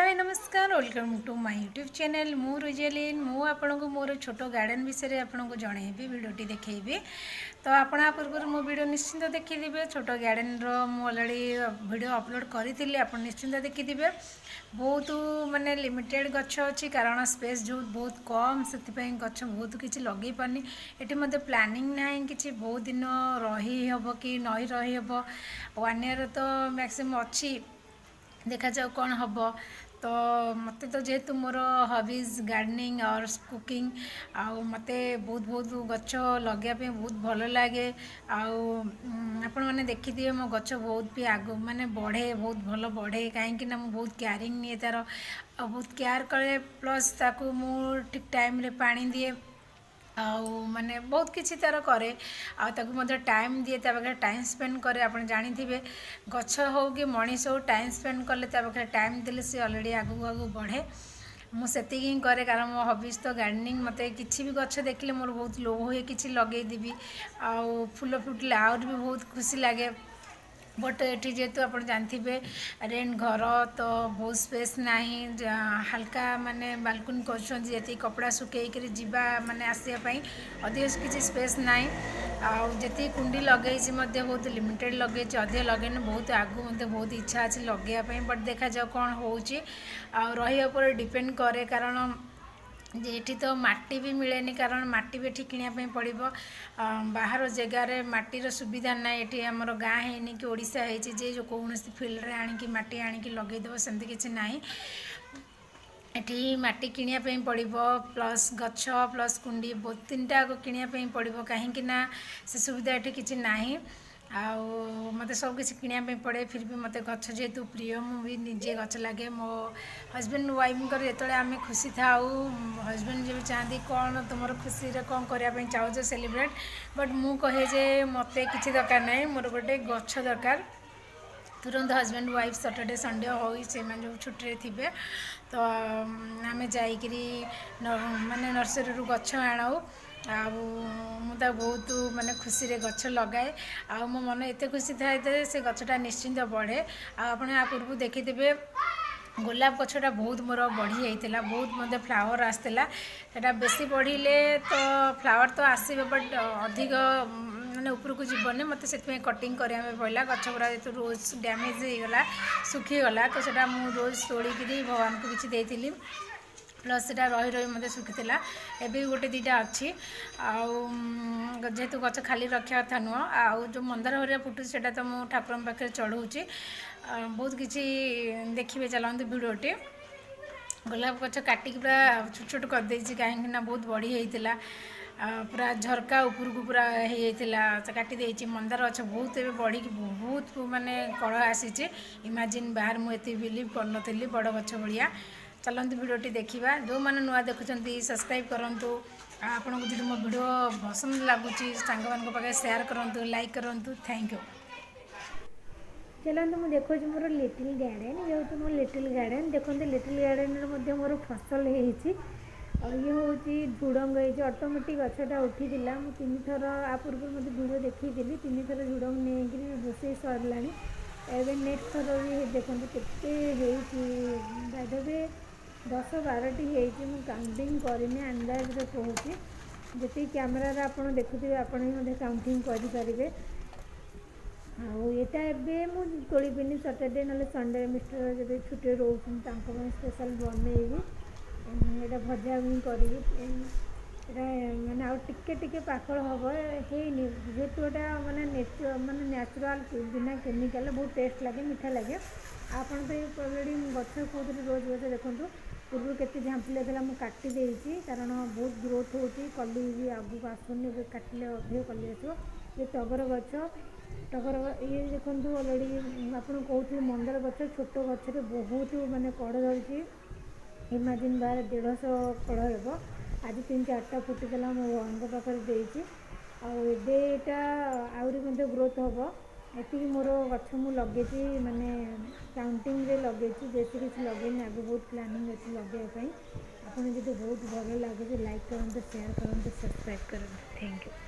High, ନମସ୍କାର, welcome to my YouTube channel। ମୁଁ ରୋଜାଲିନ୍। ମୁଁ ଆପଣଙ୍କୁ ମୋର ଛୋଟ ଗାର୍ଡ଼େନ୍ ବିଷୟରେ ଆପଣଙ୍କୁ ଜଣେଇବି, ଭିଡ଼ିଓଟି ଦେଖେଇବି। ତ ଆପଣ ଆ ପୂର୍ବରୁ ମୋ ଭିଡ଼ିଓ ନିଶ୍ଚିନ୍ତ ଦେଖିଥିବେ। ଛୋଟ ଗାର୍ଡ଼େନ୍ର ମୁଁ ଅଲରେଡ଼ି ଭିଡ଼ିଓ ଅପଲୋଡ଼ କରିଥିଲି, ଆପଣ ନିଶ୍ଚିନ୍ତ ଦେଖିଥିବେ। ବହୁତ ମାନେ ଲିମିଟେଡ଼୍ ଗଛ ଅଛି, କାରଣ ସ୍ପେସ୍ ଯେଉଁ ବହୁତ କମ୍, ସେଥିପାଇଁ ଗଛ ବହୁତ କିଛି ଲଗେଇ ପାରୁନି। ଏଠି ମଧ୍ୟ ପ୍ଲାନିଂ ନାହିଁ କିଛି, ବହୁତ ଦିନ ରହି ହେବ କି ନହି ରହିହେବ। ୱାନ୍ ଇୟର୍ ତ ମ୍ୟାକ୍ସିମମ୍ ଅଛି, ଦେଖାଯାଉ କ'ଣ ହେବ। ତ ମୋତେ ତ ଯେହେତୁ ମୋର ହବିଜ୍ ଗାର୍ଡ଼େନିଂ ଅର୍ କୁକିଂ, ଆଉ ମୋତେ ବହୁତ ବହୁତ ଗଛ ଲଗାଇବା ପାଇଁ ବହୁତ ଭଲ ଲାଗେ। ଆଉ ଆପଣମାନେ ଦେଖିଥିବେ, ମୋ ଗଛ ବହୁତ ବି ଆଗ ମାନେ ବଢ଼େ, ବହୁତ ଭଲ ବଢ଼େ, କାହିଁକି ନା ମୁଁ ବହୁତ କେୟାରିଂ ନିଏ ତା'ର ଆଉ ବହୁତ କେୟାର କରେ। ପ୍ଲସ୍ ତାକୁ ମୁଁ ଠିକ୍ ଟାଇମ୍ରେ ପାଣି ଦିଏ ଆଉ ମାନେ ବହୁତ କିଛି ତା'ର କରେ ଆଉ ତାକୁ ମଧ୍ୟ ଟାଇମ୍ ଦିଏ, ତା ପାଖରେ ଟାଇମ୍ ସ୍ପେଣ୍ଡ କରେ। ଆପଣ ଜାଣିଥିବେ, ଗଛ ହଉ କି ମଣିଷ ହଉ, ଟାଇମ୍ ସ୍ପେଣ୍ଡ କଲେ, ତା ପାଖରେ ଟାଇମ୍ ଦେଲେ ସେ ଅଲରେଡ଼ି ଆଗକୁ ଆଗକୁ ବଢ଼େ। ମୁଁ ସେତିକି ହିଁ କରେ, କାରଣ ମୋ ହବିଜ୍ ତ ଗାର୍ଡ଼େନିଂ। ମୋତେ କିଛି ବି ଗଛ ଦେଖିଲେ ମୋର ବହୁତ ଲୋଭ ହୁଏ, କିଛି ଲଗେଇଦେବି। ଆଉ ଫୁଲ ଫୁଟିଲେ ଆହୁରି ବି ବହୁତ ଖୁସି ଲାଗେ। ବଟ୍ ଏଠି ଯେହେତୁ ଆପଣ ଜାଣିଥିବେ, ରେଣ୍ଟ ଘର, ତ ବହୁତ ସ୍ପେସ୍ ନାହିଁ। ହାଲକା ମାନେ ବାଲକୁନି କରୁଛନ୍ତି, ଯେତିକି କପଡ଼ା ଶୁଖେଇକିରି ଯିବା ମାନେ ଆସିବା ପାଇଁ, ଅଧିକ କିଛି ସ୍ପେସ୍ ନାହିଁ। ଆଉ ଯେତିକି କୁଣ୍ଡି ଲଗେଇଛି ମଧ୍ୟ ବହୁତ ଲିମିଟେଡ଼୍ ଲଗେଇଛି, ଅଧିକ ଲଗେଇନି। ବହୁତ ଆଗକୁ ମଧ୍ୟ ବହୁତ ଇଚ୍ଛା ଅଛି ଲଗେଇବା ପାଇଁ, ବଟ୍ ଦେଖାଯାଉ କ'ଣ ହେଉଛି। ଆଉ ରହିବା ଉପରେ ଡିପେଣ୍ଡ କରେ, କାରଣ ଯେ ଏଠି ତ ମାଟି ବି ମିଳେନି, କାରଣ ମାଟି ବି ଏଠି କିଣିବା ପାଇଁ ପଡ଼ିବ। ବାହାର ଜାଗାରେ ମାଟିର ସୁବିଧା ନାହିଁ। ଏଠି ଆମର ଗାଁ ହେଇନି କି ଓଡ଼ିଶା ହେଇଛି ଯେ ଯେଉଁ କୌଣସି ଫିଲ୍ଡରେ ଆଣିକି ମାଟି ଆଣିକି ଲଗେଇଦେବ, ସେମିତି କିଛି ନାହିଁ। ଏଠି ମାଟି କିଣିବା ପାଇଁ ପଡ଼ିବ, ପ୍ଲସ୍ ଗଛ, ପ୍ଲସ୍ କୁଣ୍ଡି, ବହୁତ ତିନିଟା ଆଗ କିଣିବା ପାଇଁ ପଡ଼ିବ, କାହିଁକି ନା ସେ ସୁବିଧା ଏଠି କିଛି ନାହିଁ। ଆଉ ମୋତେ ସବୁ କିଛି କିଣିବା ପାଇଁ ପଡ଼େ। ଫିର୍ ବି ମୋତେ ଗଛ ଯେହେତୁ ପ୍ରିୟ, ମୁଁ ବି ନିଜେ ଗଛ ଲାଗେ। ମୋ ହଜବେଣ୍ଡ ୱାଇଫ୍ଙ୍କର ଯେତେବେଳେ ଆମେ ଖୁସି ଥାଉ, ହଜବେଣ୍ଡ ଯେବେ ଚାହାନ୍ତି, କ'ଣ ତୁମର ଖୁସିରେ କ'ଣ କରିବା ପାଇଁ ଚାହୁଁଛ ସେଲିବ୍ରେଟ୍, ବଟ୍ ମୁଁ କହେ ଯେ ମୋତେ କିଛି ଦରକାର ନାହିଁ, ମୋର ଗୋଟେ ଗଛ ଦରକାର। ତୁରନ୍ତ ହଜବେଣ୍ଡ ୱାଇଫ୍ ସଟର୍ଡେ ସଣ୍ଡେ ହଉ, ସେମାନେ ଯେଉଁ ଛୁଟିରେ ଥିବେ, ତ ଆମେ ଯାଇକିରି ମାନେ ନର୍ସରୀରୁ ଗଛ ଆଣଉ। ଆଉ ମୁଁ ତାକୁ ବହୁତ ମାନେ ଖୁସିରେ ଗଛ ଲଗାଏ ଆଉ ମୋ ମନ ଏତେ ଖୁସି ଥାଏ ଯେ ସେ ଗଛଟା ନିଶ୍ଚିନ୍ତ ବଢ଼େ। ଆଉ ଆପଣ ୟା ପୂର୍ବରୁ ଦେଖିଥିବେ, ଗୋଲାପ ଗଛଟା ବହୁତ ମୋର ବଢ଼ି ଯାଇଥିଲା, ବହୁତ ମଧ୍ୟ ଫ୍ଲାୱାର ଆସିଥିଲା। ସେଇଟା ବେଶୀ ବଢ଼ିଲେ ତ ଫ୍ଲାୱାର ତ ଆସିବ, ବଟ୍ ଅଧିକ ମାନେ ଉପରକୁ ଯିବନି। ମୋତେ ସେଥିପାଇଁ କଟିଂ କରିବା ପାଇଁ ପଡ଼ିଲା। ଗଛ ଗୁଡ଼ା ଯେହେତୁ ରୋଜ୍ ଡ୍ୟାମେଜ୍ ହେଇଗଲା, ଶୁଖିଗଲା, ତ ସେଇଟା ମୁଁ ରୋଜ୍ ତୋଳିକିରି ଭଗବାନଙ୍କୁ କିଛି ଦେଇଥିଲି। ପ୍ଲସ୍ ସେଇଟା ରହି ରହି ମୋତେ ଶୁଖିଥିଲା। ଏବେ ବି ଗୋଟେ ଦୁଇଟା ଅଛି। ଆଉ ଯେହେତୁ ଗଛ ଖାଲି ରଖିବା କଥା ନୁହଁ। ଆଉ ଯେଉଁ ମନ୍ଦାର ହରିଆ ଫୁଟୁଛି, ସେଇଟା ତ ମୁଁ ଠାକୁରଙ୍କ ପାଖରେ ଚଢ଼ଉଛି। ବହୁତ କିଛି ଦେଖିବେ, ଚାଲନ୍ତୁ ଭିଡ଼ିଓଟି। ଗୋଲାପ ଗଛ କାଟିକି ପୁରା ଛୋଟ ଛୋଟ କରିଦେଇଛି, କାହିଁକି ନା ବହୁତ ବଢ଼ି ହେଇଥିଲା, ପୁରା ଝରକା ଉପରକୁ ପୁରା ହେଇଯାଇଥିଲା, ତ କାଟି ଦେଇଛି। ମନ୍ଦାର ଗଛ ବହୁତ ଏବେ ବଢ଼ିକି ବହୁତ ମାନେ କଢ଼ ଆସିଛି। ଇମାଜିନ୍ ବାହାରେ ମୁଁ ଏତେ ବିଲିଭ୍ କରିନଥିଲି, ବଡ଼ ଗଛ ଭଳିଆ। ଚାଲନ୍ତୁ ଭିଡ଼ିଓଟି ଦେଖିବା। ଯେଉଁମାନେ ନୂଆ ଦେଖୁଛନ୍ତି, ସବସ୍କ୍ରାଇବ୍ କରନ୍ତୁ। ଆଉ ଆପଣଙ୍କୁ ଯଦି ମୋ ଭିଡ଼ିଓ ପସନ୍ଦ ଲାଗୁଛି, ସାଙ୍ଗମାନଙ୍କ ପାଖରେ ସେୟାର କରନ୍ତୁ, ଲାଇକ୍ କରନ୍ତୁ। Thank you. ଚାଲନ୍ତୁ, ମୁଁ ଦେଖାଉଛି ମୋର ଲିଟିଲ୍ ଗାର୍ଡ଼େନ୍। ଇଏ ହେଉଛି ମୋ ଲିଟିଲ୍ ଗାର୍ଡ଼େନ୍। ଦେଖନ୍ତୁ, ଲିଟିଲ୍ ଗାର୍ଡ଼େନ୍ରେ ମଧ୍ୟ ମୋର ଫସଲ ହେଇଛି। ଆଉ ଇଏ ହେଉଛି ଝୁଡ଼ଙ୍ଗ ହେଇଛି। ଅଟୋମେଟିକ୍ ଗଛଟା ଉଠିଥିଲା। ମୁଁ ତିନିଥର, ଆ ପୂର୍ବରୁ ମଧ୍ୟ ଭିଡ଼ିଓ ଦେଖେଇଥିଲି, ତିନିଥର ଝୁଡ଼ଙ୍ଗ ନେଇକିରି ରୋଷେଇ ସରିଲାଣି। ଏବେ ନେକ୍ସଟ ଥର ବି ଦେଖନ୍ତୁ କେତେ ହେଇଛି। ବାଇ 10-12ଟି ହେଇଛି। ମୁଁ କାଉଣ୍ଟିଂ କରିନି, ଅନ୍ଦାଜରେ କହୁଛି। ଯେତିକି କ୍ୟାମେରାରେ ଆପଣ ଦେଖୁଥିବେ, ଆପଣ ବି ମଧ୍ୟ କାଉଣ୍ଟିଂ କରିପାରିବେ। ଆଉ ଏଇଟା ଏବେ ମୁଁ ତୋଳିବିନି। ସଟର୍ଡେ ନହେଲେ ସଣ୍ଡେ ମିଷ୍ଟର ଯେବେ ଛୁଟିରେ ରହୁଛନ୍ତି, ତାଙ୍କ ପାଇଁ ସ୍ପେଶାଲ୍ ବନେଇବି। ଏଇଟା ଭଜା ବି କରିବି। ଏଇଟା ମାନେ ଆଉ ଟିକେ ଟିକେ ପାକଳ ହେବ, ହେଇନି। ଯେହେତୁ ଏଇଟା ମାନେ ମାନେ ନ୍ୟାଚୁରାଲ୍, ବିନା କେମିକାଲ୍, ବହୁତ ଟେଷ୍ଟ ଲାଗେ, ମିଠା ଲାଗେ। ଆଉ ଆପଣ ତ ଅଲରେଡ଼ି ଗଛ କହୁଥିଲି, ରୋଜ୍ ଗଛ ଦେଖନ୍ତୁ, ପୂର୍ବରୁ କେତେ ଝାମ୍ପିଲା ଥିଲା, ମୁଁ କାଟି ଦେଇଛି, କାରଣ ବହୁତ ଗ୍ରୋଥ୍ ହେଉଛି, କଲି ବି ଆଗକୁ ଆସୁନି। ଏବେ କାଟିଲେ ଅଧିକ କଲି ଆସିବ। ଇଏ ଟଗର ଗଛ। ଟଗର ଇଏ ଦେଖନ୍ତୁ, ଅଲରେଡ଼ି ଆପଣ କହୁଥିଲି ମନ୍ଦାର ଗଛ, ଛୋଟ ଗଛରେ ବହୁତ ମାନେ କଢ଼ ଧରିଛି। ଇମାଜିନ୍ ବାହାରେ 150 କଢ଼ ହେବ। ଆଜି ତିନି ଚାରିଟା ଫୁଟିଥିଲା, ମୋ ଭଗବାନଙ୍କ ପାଖରେ ଦେଇଛି। ଆଉ ଏବେ ଏଇଟା ଆହୁରି ମଧ୍ୟ ଗ୍ରୋଥ୍ ହେବ। ଏତିକି ମୋର ଗଛ ମୁଁ ଲଗେଇଛି, ମାନେ କାଉଣ୍ଟିଂରେ ଲଗେଇଛି, ବେଶୀ କିଛି ଲଗେଇନି। ଆଗକୁ ବହୁତ ପ୍ଲାନିଂ ଅଛି ଲଗେଇବା ପାଇଁ। ଆପଣ ଯଦି ବହୁତ ଭଲ ଲାଗୁଛି, ଲାଇକ୍ କରନ୍ତୁ, ସେୟାର କରନ୍ତୁ, ସବସ୍କ୍ରାଇବ୍ କରନ୍ତୁ। Thank you.